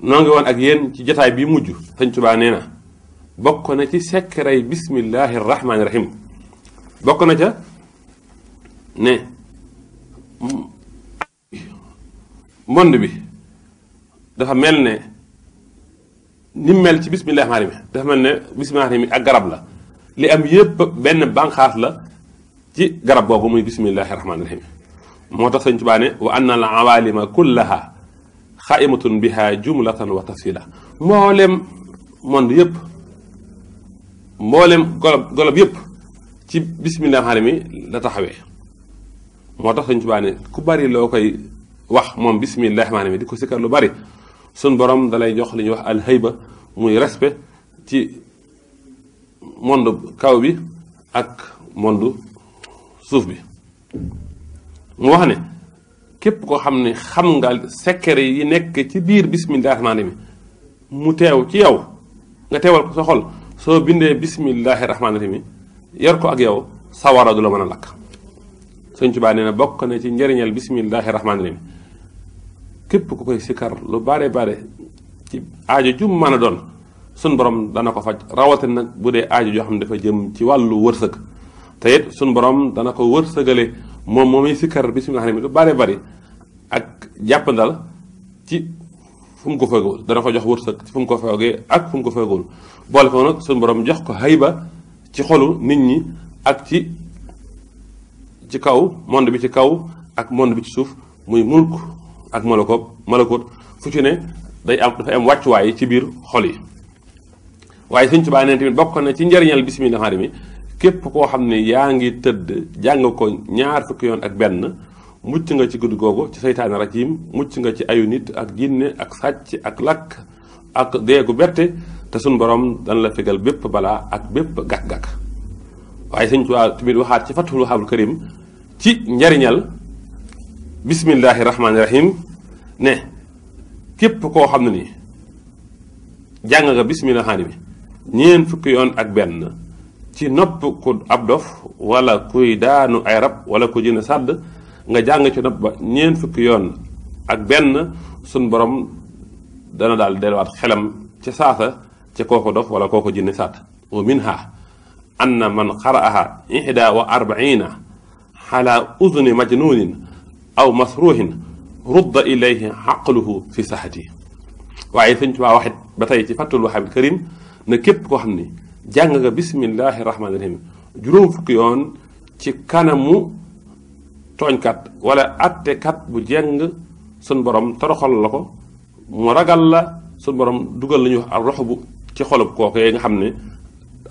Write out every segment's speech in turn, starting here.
noo ngi woon ak yéen ci jotaay bi mujj Sëñ Tuubaa nee na bokk na ci sekkaray bismillahi rahmaani rahim bokk na ca ne monde bi dafa mel ne ni mel ci bismillahi rahmaani rahim dafa mel ne bismillahi rahmaani rahim ak garab la li am yépp benn bànqaas la ci garab googu muy bismillahi rahmaani rahim moo tax Sëñ Tuubaa ne wa anna al awalima kullaha xaimatun biha jumlatan wa tafsila mboolem monde yépp mboolem golob yépp ci bismillah rahmaani mi la taxawee moo tax Sëñ Tuubaa ne ku bari loo koy wax moom bismillah rahmaani mi di ko sikkar lu bari sun borom dalay jox li ñuy wax alhayba muy respect ci monde kaw bi ak monde suuf bi mu wax ne képp koo xam ne xam nga secret yi nekk ci biir bismillahi rahmaani mi mu teew ci yow nga teewal ko sa xol soo bindee bismillahi rahmaani rahim yor ko ak yow sawara du la mën a lakk Sëñ Tuubaa nee na bokk na ci njëriñal bismillahi rahmaani rahim képp ku koy sikkar lu bare bare ci aajo ju mën a doon sun borom dana ko faj rawatina nag bu dee aajo joo xam ne dafa jëm ci wàllu wërsëg te it sun borom dana ko wërsëgale moom moomuy sikkar bismillahi rahmaani rahim lu bare bari ak jàppandal ci fu mu ko feegul dana ko jox wërsëg ci fu mu ko feegee ak fu mu ko feegul boole ko nag suñu borom jox ko hayba ci xolu nit ñi ak ci kaw monde bi ci kaw ak monde bi ci suuf muy mulk ak malakoot fu ci ne dafay am wàccuwaay ci biir xol yi waaye Sëñ Tuubaa neen tamit bokk na ci njëriñal bismillahi rahmaani rahim képp koo xam ne yaa ngi tëdd jàng ko ñaar fukki yoon ak benn mucc nga ci guddi googu ci seytaane rajim mucc nga ci ayu nit ak jinne ak sàcc ak lakk ak deegu bette te suñ borom dana la fegal bépp balaa ak bépp gàkk-gàkk waaye Sëñ Tuubaa tamit waxaat ci Fathul Wahaabul Karim ci njariñal bismillahi rahmaani rahim ne képp koo xam ne ni jàng nga bismillahi rahmaani bi ñeen fukki yoon ak benn ci nopp ku ab dof wala kuy daanu ay rab wala ku jënd sàdd nga jàng ci nopp ba ñeen fukki yoon ak benn suñ borom dana daal delluwaat xelam ci saasa ci kooko dof wala kooko jinne sàdd wa minha anna man qara'aha 41 ala udni majnunin aw masruhin rudda ilayhi aqluhu fi sahati waaye Sëñ Tuubaa waxit ba tey ci Fathul Wahaabul Karim ne képp koo xam ni jàng nga bismillahi rahmaani rahim juróom fukki yoon ci kanamu tooñkat wala attekat bu jeng sun borom toroxal la ko mu ragal la sun borom dugal la ñuy wax ak rox bu ci xolub kooku nga xam ne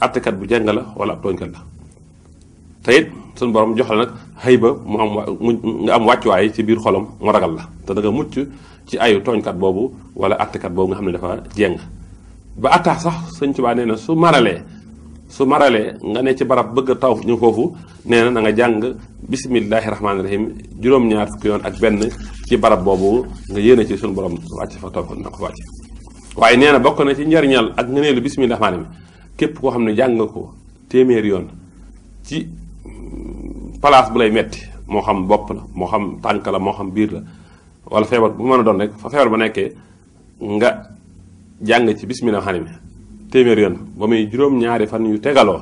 attekat bu jeng la wala ab tooñkat la te it sun borom jox la nag hayba mu am nga am wàccuwaay ci biir xolam mu ragal la te da nga mucc ci ayu tooñkat boobu wala attekat boobu nga xam ne dafa jeng ba attax sax Sëñ Tuubaa nee na su maralee nga ne ci barab bëgg a taw ñu foofu nee na nga jàng bismillahi rahmaani rahim juróom-ñaar fukki yoon ak benn ci barab boobu nga yéene ci suñu borom wàcc fa taw na ko wàcce waaye nee na bokk na ci njariñal ak ngëneelu bismillahi rahmaani rahim képp koo xam ne jàng nga ko téeméer yoon ci place bu lay metti moo xam bopp la moo xam tànk la moo xam biir la wala feebar bu mën a doon rek fa feebar ba nekkee nga jàng ci bismillahi rahmaani rahim téeméer yoon ba muy juróom-ñaari fan yu tegaloo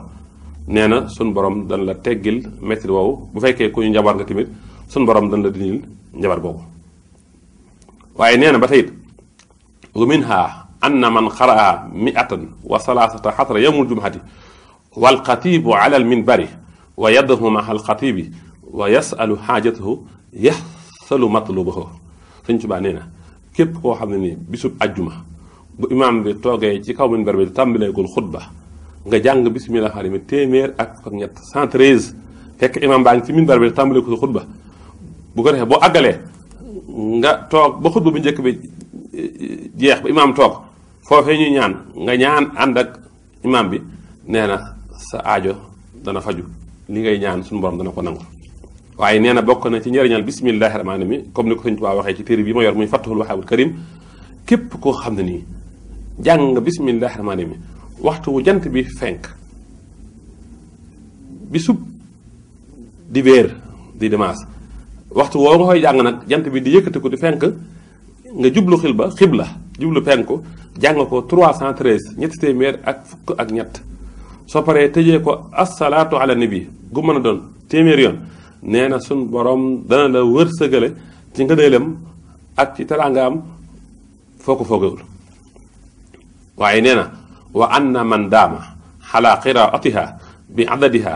nee na sun borom dana la teggil metti woowu bu fekkee ku ñu njabar nga tamit sun borom dana la dinil njabar boobu waaye nee na ba tey wa minha anna man xaraa 113 yawmul jumhati wal xatibu ala al minbari wa yaddahu maha al xatibi wa yasalu xaajatahu yaxsalu matlubahu Sëñ Tuubaa nee na képp koo xam ne ni bisub ajjuma bu imaam bi toogee ci kaw minbar bi tàmbaleegul xutba nga jàng bismillah xarit mi téeméer ak fukk ak ñett 113 fekk imaam baa ngi ci minbar bi tàmbaleegul xutba bu ko defee boo àggalee nga toog ba xutba bu njëkk bi jeex ba imaam toog foofee ñuy ñaan nga ñaan ànd ak imaam bi nee na sa aajo dana faju li ngay ñaan suñu borom dana ko nangu waaye nee na bokk na ci njëriñal bismillahi rahmaani mi comme ni ko Sëñ Tuubaa waxee ci téere bi ma yor muy Fathul Wahaabul Karim képp koo xam ne nii jàng nga bismillahi rahmaani mi waxtu wu jant bi fenk bisub di béer di dimanche waxtu woo nga koy jàng nag jant bi di yëkkati ko di fenk nga jublu xibla jublu penku jàng ko 313 ñetti téeméer ak fukk ak ñett soo paree tëjee ko asalaatu ala nabi gu mën a doon téeméer yoon nee na sun borom dana la wërsëgale ci ngëneelam ak ci teraangaam foo ko foogewul waaye nee na wa anna man daama xala qiraatiha bi adadiha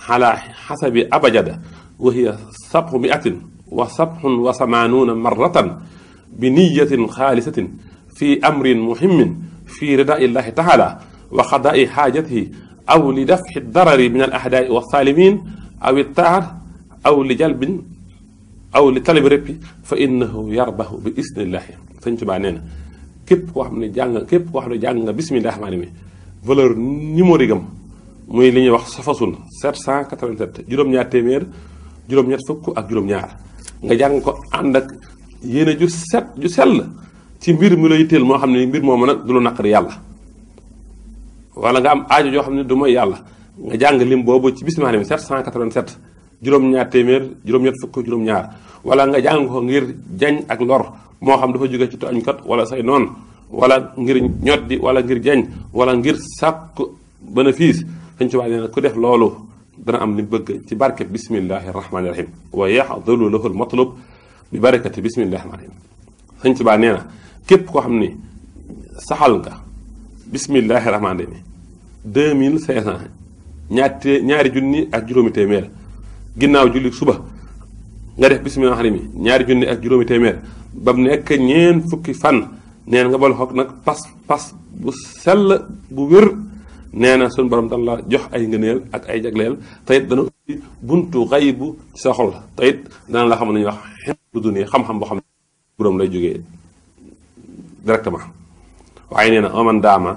xala xasabi abajada wa hiya sabxu miatin wa sabxun wa samaanuuna marratan bi niyatin xaalisatin fi amrin muhimmin fi ridai illahi taala wa xadaai xaajatihi aw li dafxi darari min al ahdaai wa saalimin aw ittaar aw li jalbin aw li talabi rëppi fa innahu yarbahu bi isnillahi sëñ Tuubaa nee na képp koo xam ne jàng nga bismillahi rahmaani rahim valeur numérique am muy li ñuy wax safasun 787 juróom-ñaar téeméer juróom-ñett fukk ak juróom-ñaar nga jàng ko ànd ak yéene ju sell ci mbir mi la yitteel moo xam ne mbir moomu nag du lu naqari yàlla wala nga am aajo joo xam ne du mooy yàlla nga jàng lim boobu ci bismillahi rahmaani rahim 787 juróom-ñaar téeméer juróom-ñett fukk juróom-ñaar wala nga jàng ko ngir jañ ak lor moo xam dafa jóge ci tooñkat wala say noon wala ngir ñoddi wala ngir jañ wala ngir sàkk bénéfice Sëñ Tuubaa nee na ku def loolu dana am li bëgg ci barke bismillahi rahmaani rahim wa yaxdulu lahu l matlub bi barakati bismillahi rahmaani rahim Sëñ Tuubaa nee na képp koo xam ni saxal nga bismillahi rahmaani rahim 2500 ñaari junni ak juróomi téeméer ginnaaw julli suba nga def bismillahi rahmaani rahim ñaari junni ak juróomi téeméer ba mu nekk ñeen fukki fan nee na nga bal xoog nag pas bu sell bu wér nee na suñu borom dana la jox ay ngëneel ak ay jagleel te it dana ubbi buntu xaybu ci sa xol te it dana la xam nañuy wax bu duni xam-xam boo xam ne borom lay jógee directement waaye nee na aman daama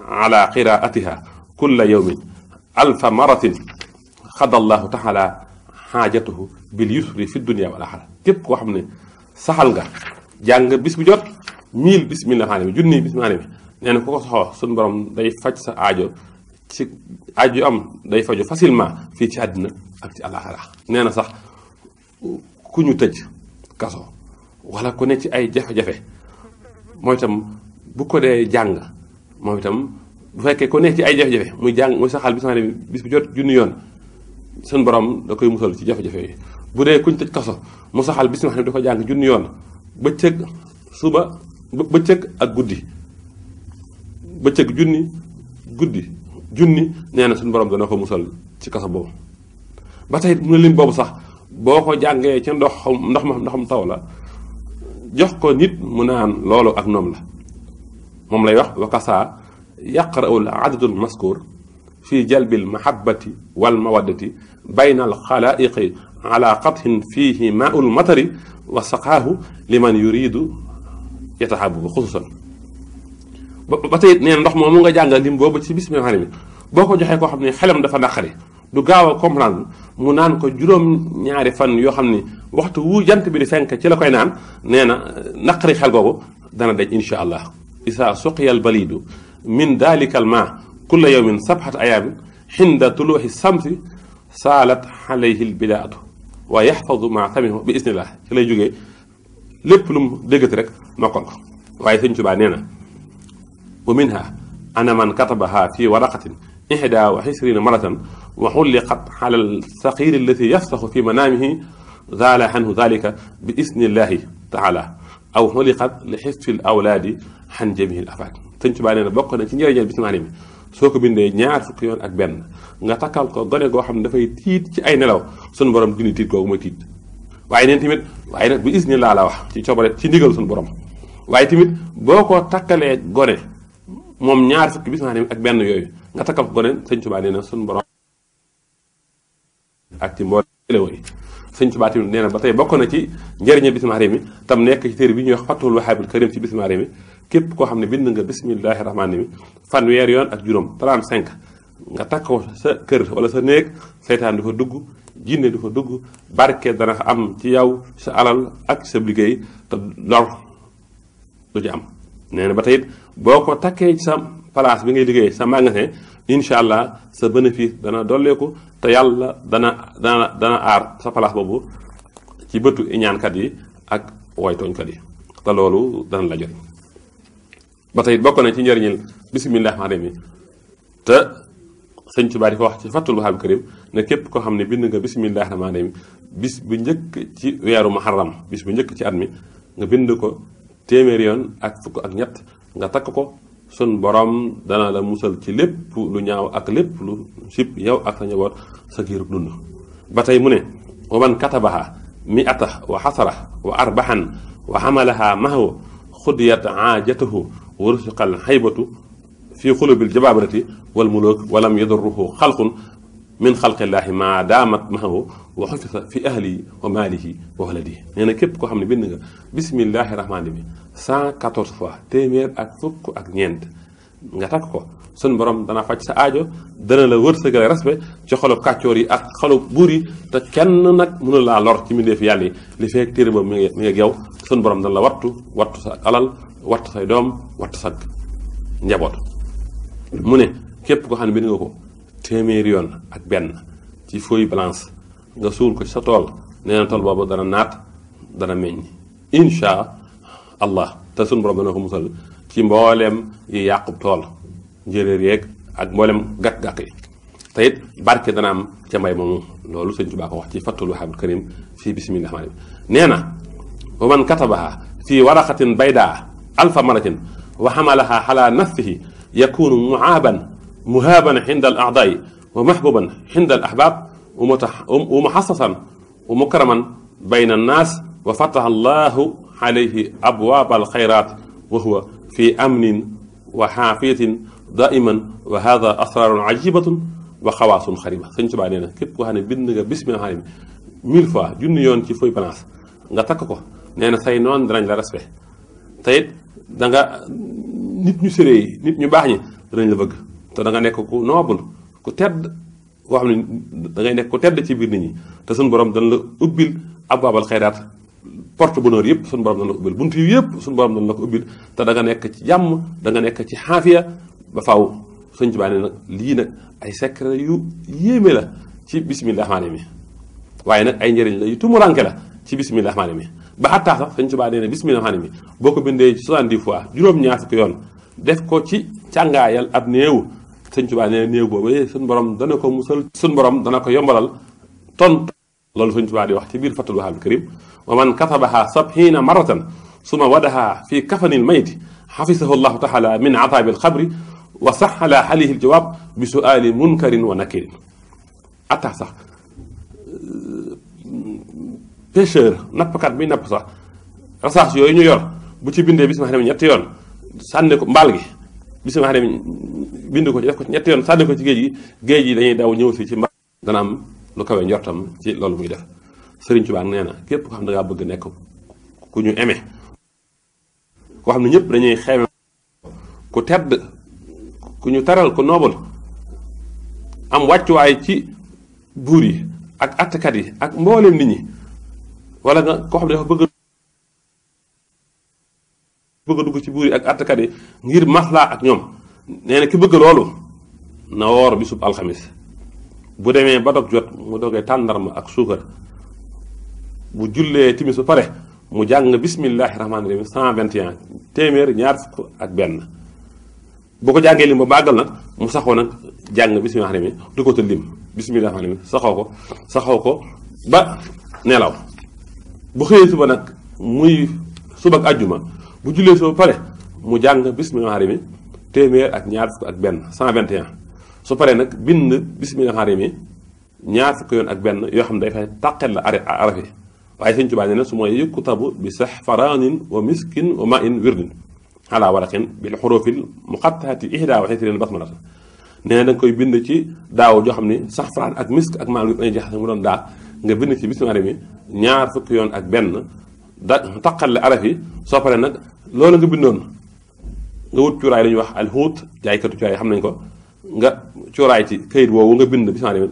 ala qiraatiha kulla yawmin alfa maratin xadallahu taala xaajatuhu bil yusri fi dunia wal axira képp koo xam ne saxal nga jàng bis bu jot 1000 bismillahi bi junni bismillahi bi nee na ku ko soxoo suñu borom day faj sa aajo ci aajo am day faju facilement fii ci àddina ak ci àllaaxira nee na sax ku ñu tëj kaso wala ku ne ci ay jafe-jafe mooy itam bu ko dee jàng moom itam bu fekkee ku ne ci ay jafe-jafe muy jàng muy saxal bismillahi bi bis bu jot junni yoon suñu borom da koy musal ci jafe-jafe yi bu dee kuñ tëj kaso mu saxal bismillahi di ko jàng junni yoon bëccëg suba bëccëg ak guddi bëccëg junni guddi junni nee na suñu borom dana ko musal ci kaso boobu ba tey mu ne lim boobu sax boo ko jàngee ci ndoxam taw la jox ko nit mu naan loolu ak noom la moom lay wax wakasa yaqra'ul adadul maskur fi jalbil mahabbati wal mawaddati bayna al xalaiqi ala qathin fihi maa'ul matari wa saqaahu liman yuridu yatahabu xususan ba tey nee ndox moomu nga jàngal lim boobu ci bismillahi rahmaani rahim boo ko joxee koo xam ne xelam dafa naqari du gaaw a comprendre mu naan ko juróom-ñaari fan yoo xam ni waxtu wu jant bi di fenk ci la koy naan nee na naqari xel googu dana daj insha allah isa suqiya al balidu min dalika al ma kulla yawmin sabhat ayaamin xinda tuluuxi samsi saalat alayhi l bidaatu wa yaxfadu ma samihu bi isnillah ci lay jógee lépp lu mu déggati rek mokkal ko waaye Sëñ Tuubaa nee na wa minha ana man katabaha fi waraqatin 21 maratan wa xulliqat ala alsaqir allati yafsaxu fi manaamihi zaala anhu dalika bi isnillahi taala aw xulliqat li xisfi l awlaadi xan jamihi l afaat Sëñ Tuubaa nee na bokk na ci njëriñal bismillahi mi soo ko bindee ñaar fukki yoon ak benn nga takkal ko gone goo xam ne dafay tiit ci ay nelaw sunu borom dindi tiit googu mooy tiit waaye neen tamit waaye nag bi isnillah la wax ci coobare ci ndigal sunu borom waaye tamit boo ko takkalee gone moom ñaar fukki bismillahi ak benn yooyu nga takkal ko gone Sëñ Tuubaa nee na sunu borom ak ci mboolem éléwo yi Sëñ Tuubaa tamit nee na ba tey bokk na ci njëriñal bismillahi mi tam nekk ci téere bi ñuy wax Fathul Wahaabil Karim ci bismillahi mi képp koo xam ne bind nga bismillahi rahmaani rahim fanweer yoon ak juróom 35 nga takk ko sa kër wala sa néeg seytaan du fa dugg jinne du fa dugg barke dana am ci yow sa alal ak sa liggéey te lor du ci am nee na ba tey it boo ko takkee ci sa place bi ngay liggéey sa magasin incha allah sa bénéfice dana dolleeku te yàlla dana aar sa place boobu ci bëtu iñaankat yi ak way tooñkat yi te loolu dana la jot ba tey bokk na ci njëriñal bisimilah rahmaani rahim te sëñ Tuubaa di ko wax ci Fathul Wahaab Karim ne képp koo xam ne bind nga bisimilah rahmaani rahim bis bu njëkk ci weeru muharram bis bu njëkk ci at mi nga bind ko téeméeri yoon ak fukk ak ñett nga takk ko sun borom dana la musal ci lépp lu ñaaw ak lépp lu sib yow ak sa njaboot sa giirug dund. ba tey mu ne wa man katabaha mi'ata wa xasara wa arbaxan wa xamalaha mahu xudiyat aajatahu wa rusiqal xaybatu fi xulubil jabaabirati wal muluk walam yadurruhu xalqun min xalqillaahi maa daamat mahu wa xufisa fi ahlihi wa maalihi wa waladihi. nee na képp koo xam ne bind nga bismillahi rahmaani bi 114 fois téeméer ak fukk ak ñeent nga takk ko sun borom dana faj sa aajo dana la wërsëgale respect ci xolu kàccoor yi ak xolu buur yi te kenn nag mënu laa lor ci mbindeef yàlla yi li fekk téere ba mi ngi ak yow sun borom dana la wattu sa alal wattu say doom wattu sa njaboot. mu ne képp koo xam ne bind nga ko téeméeri yoon ak benn ci feuille blanche nga suul ko ci sa tool nee na tool boobu dana naat dana meññ insha allah te sun borom dana ko musal ci mbooleem yi yàqub tool njéeréer yeeg ak mboolem gàkk-gàkk yi te it barke dana am ca mbay moomu loolu sëñ Tuubaa ko wax ci Fathul Wahaab Karim fii bisimilah rahmaani nee na wa man katabaha fii waraqatin baydaa alfa maratin wa xamalaha ala nafsihi yakunu muhaaban inda al a'daai wa mahbuban inda al ahbaab wa muxassasan wa mukraman bayna annaas wa fataha allahu alayhi abwaab al xayraat wa huwa fi amnin wa xaafiyatin daiman wa hada asraarun ajibatun wa xawaasun xariba. sëñ Tuubaa nee na képp koo xam ne bind nga bismillah rahmaani 1000 fois junni yoon ci feuille blanche nga takk ko nee na say noon danañ la respect te it da nga nit ñu séré yi nit ñu baax ñi danañ la bëgg te da nga nekk ku noble ku tedd koo xam ne da ngay nekk ku tedd ci biir nit ñi te suñu borom dana la ubbil abwaabal xayraat porte bonheur yëpp suñu borom dana la ko ubbil bunt yi yëpp suñu borom dana la ko ubbil te da nga nekk ci jàmm da nga nekk ci xaafiya ba faaw. sëñ Tuubaa ne nag lii nag ay secret yu yéeme la ci bismillah rahmaani mi waaye nag ay njëriñ la yu tumuranke la ci bismillah rahmaani mi ba xattaa sax sëñ Tuubaa nee na bismillah rahmaani mi boo ko bindee 70 fois juróom-ñaar fukki yoon def ko ci càngaayal ab néew sëñ Tuubaa nee na néew boobu suñ borom dana ko musal suñ borom dana ko yombalal tont loolu sëñ Tuubaa di wax ci biir Fathul Wahaab Karim wa man katabaha 70 maratan suma wadaha fi kafanil mayti xafisahu llahu taala min ataabil xabri wa saxala alayhi aljawaab bi suaali munkarin wa nakirin. attax sax pêcheur nappkat bi napp sax rasaas yooyu ñu yor bu ci bindee bismillah rahmaani ñetti yoon sànni ko mbaal gi bismillah rahmaani bind ko ci def ko ci ñetti yoon sànni ko ci géej gi dañuy daw ñëw si ci mbaal dana am lu kawe njortam ci loolu muy def. Sëriñ Tuubaa nee na képp ko xam ne dangaa bëgg nekk ku ñu aimé koo xam ne ñëpp dañuy xeeme ku tedd ku ñu taral ku noobal am wàccuwaay ci buur yi ak attkat yi ak mbooleem nit ñi wala nga koo xam ne dafa bëgg a dugg ci buur yi ak attkat yi ngir maslaa ak ñoom nee na ki bëgg loolu na woor bisub alxamis bu demee ba dog jot mu dogee tàndarma ak suukar bu jullee timis ba pare mu jàng bismillahi rahmaani rahim 121 téeméer ñaar fukk ak benn boo ko jàngee lim ba bàggal nag mu saxoo nag jàng bismillahi rahmaani rahim du ko te lim bismillahi rahmaani rahim saxoo ko ba nelaw bu xëyee suba nag muy suba ak àjjuma bu jullee suba ba pare mu jàng bismillahi rahmaani rahim téeméer ak ñaar fukk ak benn 121 su paree nag bind bismillahi rahmaani rahim ñaar fukk yoon ak benn yoo xam ne day fay tàqel la arafi waaye sëñ Tuubaa nee na su ma yuktabu bi saxfaraanin wa miskin wa ma in wirdin ala waraqin bil xurufil muqattaati ihda wa xisrin basmalata nee na da nga koy bind ci daaw joo xam ne saxfaraan ak misk ak maal dañuy jaxase mu doon daa nga bind ci bismillah mi ñaar fukki yoon ak benn da taqal la araf yi soo paree nag loolu nga bindoon nga wut cuuraay la ñuy wax alxuut jaaykatu cuuraay xam nañ ko nga cuuraay ci këyit woowu nga bind bismillah mi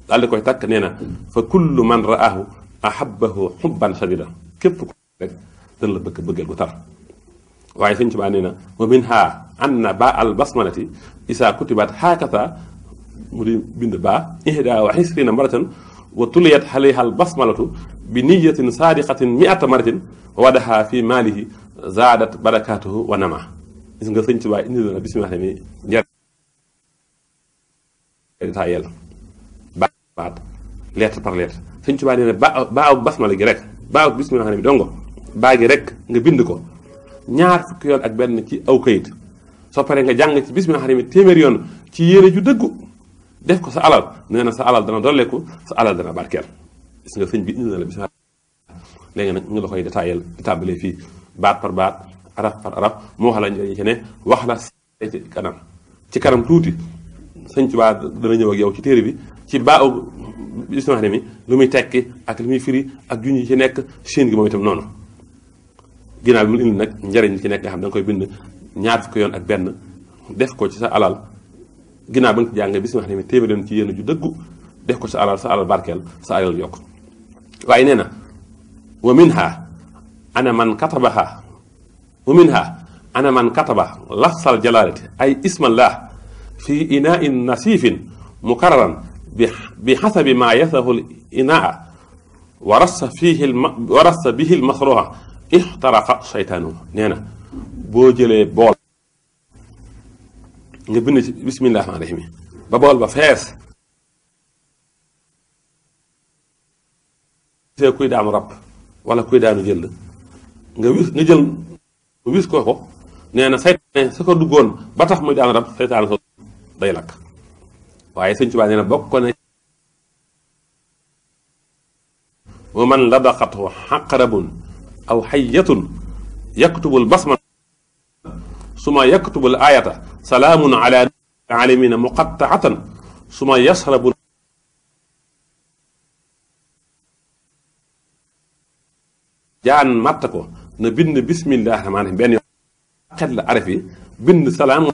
daal di koy takk nee na fa kullu man raahu ahabbahu xubban shadida képp ku rek dana la bëggeel bu tar waaye sëñ Tuubaa nee na wa minha anna ba al basmalati isa kutibat hakata mu di bind ba ihda wa xisrina maratan wa tuliyat alayha al basmalatu bi niyatin saadiqatin miata maratin wa wadaha fi maalihi zaadat barakatuhu wa nama gis nga sëñ Tuubaa indi na bismillah mi njariñ détaillé baat lettre par lettre. sëñ Tuubaa nee na baaw basmala gi rek baaw bismillah mi dongo baa gi rek nga bind ko ñaar fukki yoon ak benn ci aw kayit soo paree nga jàng ci bismillah mi téeméer yoon ci yére ju dëggu def ko sa alal nee na sa alal dana dolleeku sa alal dana barkeel. gis nga sëñ bi indi na la bismillah léegi nag ñu la koy détaillé di tàmbalee fii baat par baat araf par araf mu wax la njëriñ ci ne wax la ci kanam tuuti sëñ Tuubaa dana ñëw ak yow ci téere bi ci baaw bismillah mi lu muy tekki ak lu muy firi ak junj yi ci nekk siin gi moom itam noonu ginnaaw bi mu indi nag njëriñ ci nekk nga xam da nga koy bind ñaar fukki yoon ak benn def ko ci sa alal ginnaaw ba nga ci jàngee bismillah mi téeméer yoon ci yéen ju dëggu def ko sa alal barkeel sa alal yokk waaye nee na wa minha ana man kataba lafsal jalalati ay ismallah fi inain nasifin mukarraran bi xasabi ma yasahu l inaa wa rassa bihi l masruha ixtaraqa shaytaanu nee na boo jëlee bool nga bind ci bismillahi rahmaani rahiim ba bool ba fees see kuy daanu rab wala kuy daanu jël nga jël wis ko nee na saytaane sa ko duggoon ba tax muy daanu rab saytaane so day lakk waaye sëñ Tuubaa nee na bokk ko ne wa man ladaqathu xaqrabun aw xayyatun yaktubul basma suma yaktubul ayata salaamun ala alamina muqattaatan suma yasrabu jaan matt ko na bind bismillahi rahmaani rahiim benn yoon xet la araf yi bind salaam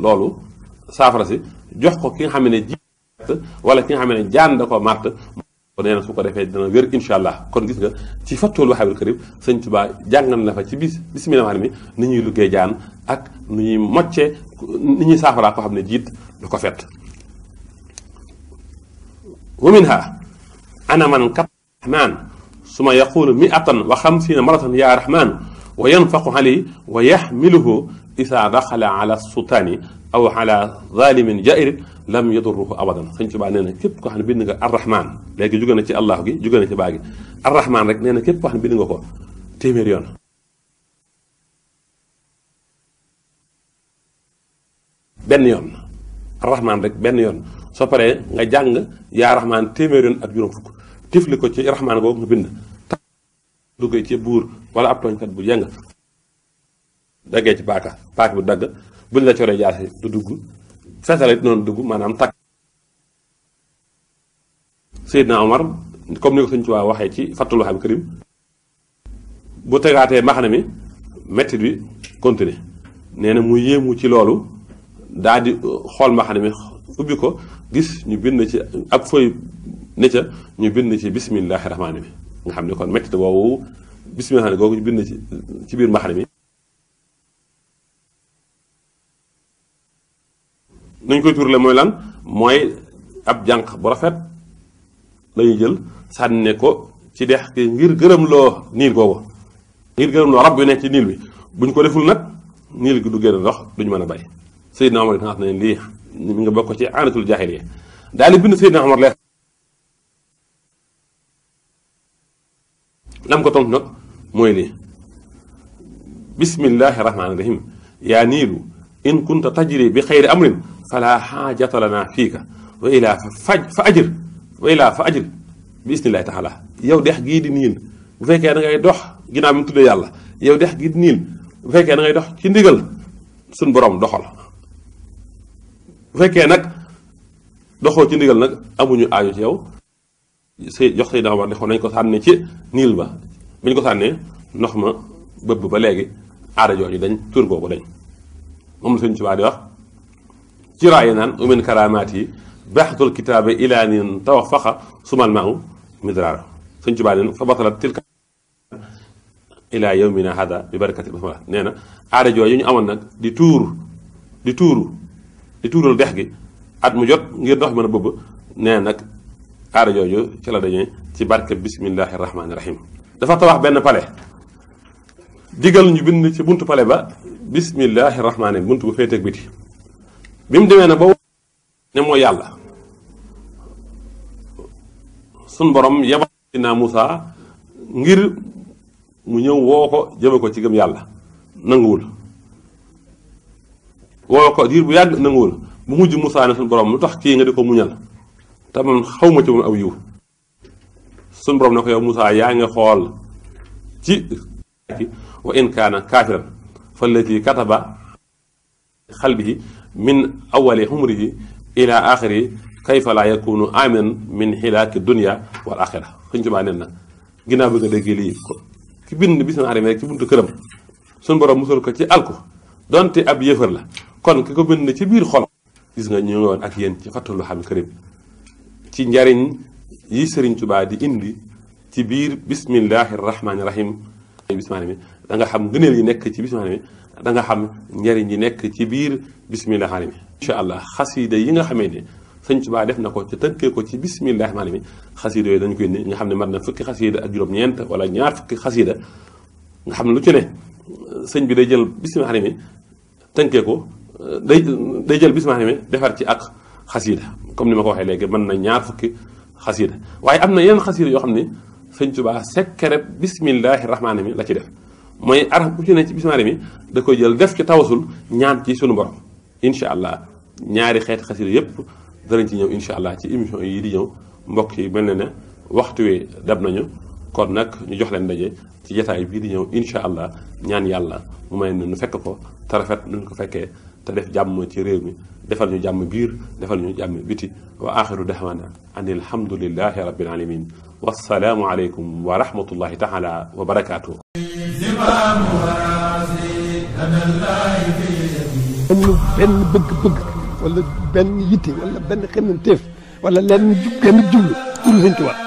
loolu saafara si jox ko ki nga xam ne ji wala ki nga xam ne jaan da ko màtt nee na su ko defee dana wér insha allah kon gis nga ci Fathul Wahaabil Karim sëñ Tuubaa jàngal na fa ci bismillah rahmaani rahiim ni ñuy luggee jaan ak nu ñuy mocce ni ñuy saafaraa ko xam ne jiit du ko fett wa minha ana man kat rahmaan suma yaqulu miatan wa xamsiina maratan ya rahmaan wa yanfaqu alayhi wa yaxmiluhu isa daxala ala sultaani aw ala zalimin jairin lam yadurruhu abadan sëñ Tuubaa nee na képp koo xam ne bind nga arrahman léegi jóge na ci allahu gi jóge na ci baa gi arrahman rek nee na képp koo xam ne bind nga ko téeméer yoon benn yoon arrahman rek benn yoon soo paree nga jàng yaa rahman téeméer yoon ak juróom fukk tifli ko ci rahman googu nga bind duggee ci buur wala ab tooñkat bu jeng daggee ci paaka bu dagg buñ la coree jaasi du dugg feesale it noonu dugg maanaam takk Seydina Omar comme ni ko sëñ Tuubaa waxee ci Fathul Wahaabil Karim bu tegaatee mbaxana mi métti bi continuer nee na mu yéemu ci loolu daal di xool mbaxana mi ubbi ko gis ñu bind ci ab fooy ne ca ñu bind ci bismillahi rahmaani bi nga xam ne kon métti boobu bismillahi googu ñu bind ci biir mbaxana mi nañ koy turle mooy lan mooy ab jànq bu rafet lañuy jël sànne ko ci dex ki ngir gërëm loo niil googu ngir gërëm loo rab yu nekk ci niil bi buñ ko deful nag niil gi du génn ndox duñu mën a bay Seydina Omar nga xam ne lii mi nga bokk ci aanatul jaahiliya daal di bind Seydina Omar leer lam ko tontu nag mooy lii bismillahi rahmaani rahim yaa niilu in kunta tajri bi xayri amrin fala xaajata lana fiika wa ilaa fa ajir bi isnillahi taala yow dex gii di niil bu fekkee da ngay dox ginnaaw bi mu tuddee yàlla yow dex gii di niil bu fekkee da ngay dox ci ndigal suñ borom doxal bu fekkee nag doxoo ci ndigal nag amuñu aajo ci yow jox say dama war ne nañ ko sànne ci niil ba bi ñu ko sànnee ndox ma bëbb ba léegi aada jooju dañ tur boobu dañ moom la Sëñ Tuubaa di wax ci raayi naan umin karamaat yi baxtul kitaabe ilaa nin tawafaqa sumal maahu midraara Sëñ Tuubaa neen fa batalat tilka ilaa yawmina hada bi barakati basmala nee na aada jooju ñu amoon nag di tuural dex gi at mu jot ngir ndox mën a bëbb nee nag aada jooju ci la dañee ci barke bismillahi rahmaani rahim dafa tabax benn palais digal ñu bind ci buntu pale ba bismillahi rahmaani rahim buntu bu féeteeg biti bi mu demee na ba ne mooy yàlla sun borom yebal naa Moussa ngir mu ñëw woo ko jëme ko ci gëm yàlla nanguwul woo ko diir bu yàgg nanguwul bu mujj Moussa ne sun borom lu tax kii nga di ko muñal te man xaw ma ci woon aw yiw sun borom ne ko yow Moussa yaa ngi xool ci wa in kaana kaafiran fallati kataba xalbihi min awali humrihi ila axiri kayfa laa yakunu aminan min xilaaki dunia wal axira Sëñ Tuubaa nee na ginnaaw bi nga déggee lii ko ki bind bismillah rek ci buntu këram suñu borom musal ko ci alku donte ab yëfër la kon ki ko bind ci biir xol gis nga ñu ngi woon ak yéen ci Fathul Wahhab Karim ci njariñ yi Sëriñ Tuubaa di indi ci biir bismillahi rahmaani rahim bismillah mi da nga xam ngëneel yi nekk ci bismillah mi da nga xam njariñ yi nekk ci biir bismillah rahmaani mi incha allah xasiida yi nga xamee ne Sëñ Tuubaa def na ko te tënkee ko ci bismillah rahmaani mi xasiida yooyu dañ koy ne nga xam ne mat na fukki xasiida ak juróom-ñeent wala ñaar fukki xasiida nga xam ne lu ci ne sëñ bi day jël bismillah rahmaani mi tënkee ko day jël bismillah rahmaani mi defar ci ak xasiida comme ni ma ko waxee léegi mën na ñaar fukki xasiida waaye am na yeneen xasiida yoo xam ne Sëñ Tuubaa sekkere bismillahi rahmaani mi la ci def mooy araf bu ci ne ci bismillah mi da koy jël def ci tawasul ñaan ci sunu borom incha allah ñaari xeeti xasiida yépp danañ ci ñëw incha allah ci émission yi di ñëw mbokk yi mel na ne waxtu wi dab nañu kon nag ñu jox leen daje ci jataay bii di ñëw incha allah ñaan yàlla mu may nu fekk ko te rafet nuñ ko fekkee te def jàmm ci réew mi defal ñu jàmm biir defal ñu jàmm biti wa axiru dahwana an alhamdulillahi rabbil alamin wassalaamu aleykum wa rahmatullahi taala wa barakaatuh amul benn bëgg-bëgg wala benn yitte wala benn xemmanteef wala lenn genn jublu pour Sëñ Tuubaa